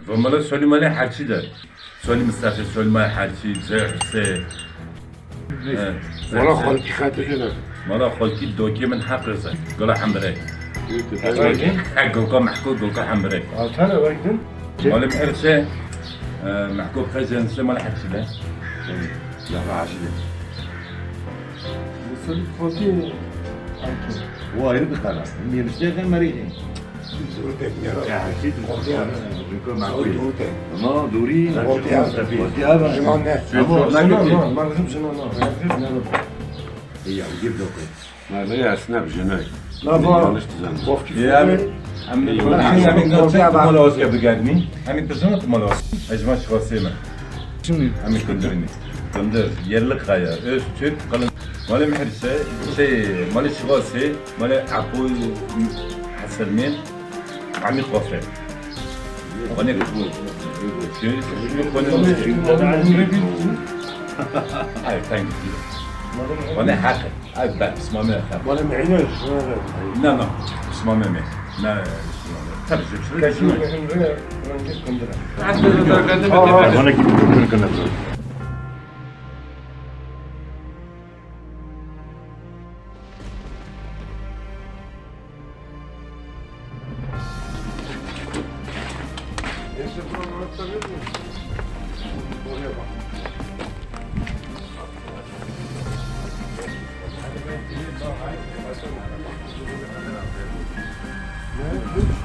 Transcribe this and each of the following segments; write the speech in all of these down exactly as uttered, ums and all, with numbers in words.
Ve mala Solî malê Herçî de. Solî Mistefê, Solî malê Herçî, Zê Husê. He, Mala Zê Husê. Xalkî xetê jî ne. Mala Xalkî dokê min heq rêze. Gula Hembirek. He, Gulka Mehko, Gulka Hembirek. Altana bak din. Malê Herçî, e, Mehko Prezense malê Herçî de. Ya Herçî de. Solî Xalkî Herçî. O ayrı bir kanal. Bilmiyorum işte, ben Merih'im. Ya, şey, Ama doğru. Ama, ama, Maghrib şuna, no, Maghrib şuna, no. İyi, ya, gir dokuz. Ma, ma, ya, snap, jenay. Na, bu yanlış düzen. Ya, em, em, em, em, Mala Osya bigerdimî. Em, em, pizin tu Mala Osya. Ecma şiva sême. Şimdi. Em, kundirini. Kundir, yerli kaya, öz Türk, kalın. Malê Mihirse, şey, malê Şivasê, malê Apo Hesermên, Amî Xofre. Wane, şey, şey, wane, Ay, thank you. Wane haqe. Ay, ben, pismame haqe. Wane mehine, şuna. Na, na, pismame me. Na, pismame. Tabii, şey, şey, şey. Wane gidip götürün kanatı.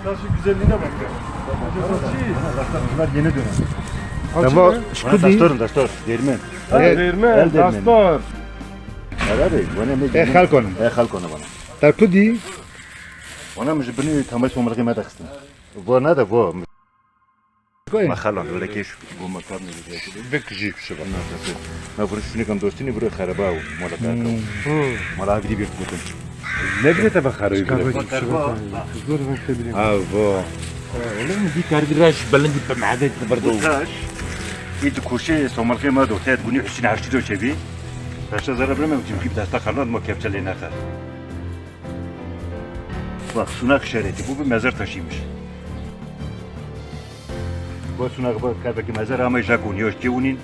Taşı güzelliğine bak ya. Bunlar yeni dönem. Tamam, şu kudi. Taşlar, taşlar. Değirmen. Evet. Değirmen, el değirmeni. Taşlar. Herhalde, bana ne? E, xelk ona. E, xelk ona bana. Te kudî? Bana mi ji binî tamay somerxê me de xistin. Vo ne de vo. Koy. Me xelan, öyle keş. Bu makam ne güzel. Bek jî şu bak. Na, tabii. Na, bunu şunu kan dostini, bunu xeraba o. Mola kaka. Hmm. Mola bir bir kutum. Ne bile te bak xeraba. Zor ben şey bileyim. Ha, vo. Oğlum, bir kar bir raş belli bir made de vardı. Bu taş. Î di koşê somerxê me do, te gunî Hüsîn Herşî do çevî. Taşa zere bireme, çimkî bi desta xerna dima kepçe lê nexe. Bak, sunak işareti, bu bir mezar taşıymış. Bu sunak bak, kapeki mezar ama jakunî, yoş cewunin,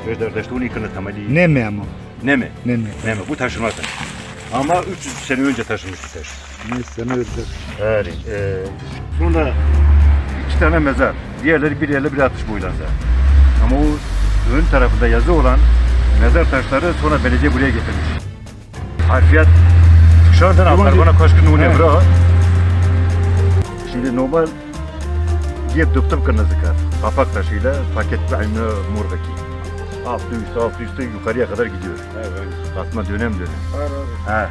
yoş derdeştuni kına temeli. Ne mi ama? Ne mi? Ne mi? Ne mi? Bu taşınmaz. Ama üç yüz sene önce taşınmış bir taş. Ne sene önce? Yani, e, sonra iki tane mezar. Diğerleri bir elli bir altmış boylarında. Ama o ön tarafında yazı olan mezar taşları sonra belediye buraya getirmiş. Harfiyat şu anda Tamam, Almanya koşku nune Evet. bro. Şimdi normal diye doktor kırmızı kar. Kapak taşıyla paket aynı mordaki. Altı üstü, altı üstü yukarıya kadar gidiyor. Evet. Katma dönem dönem. Var, var. Ha.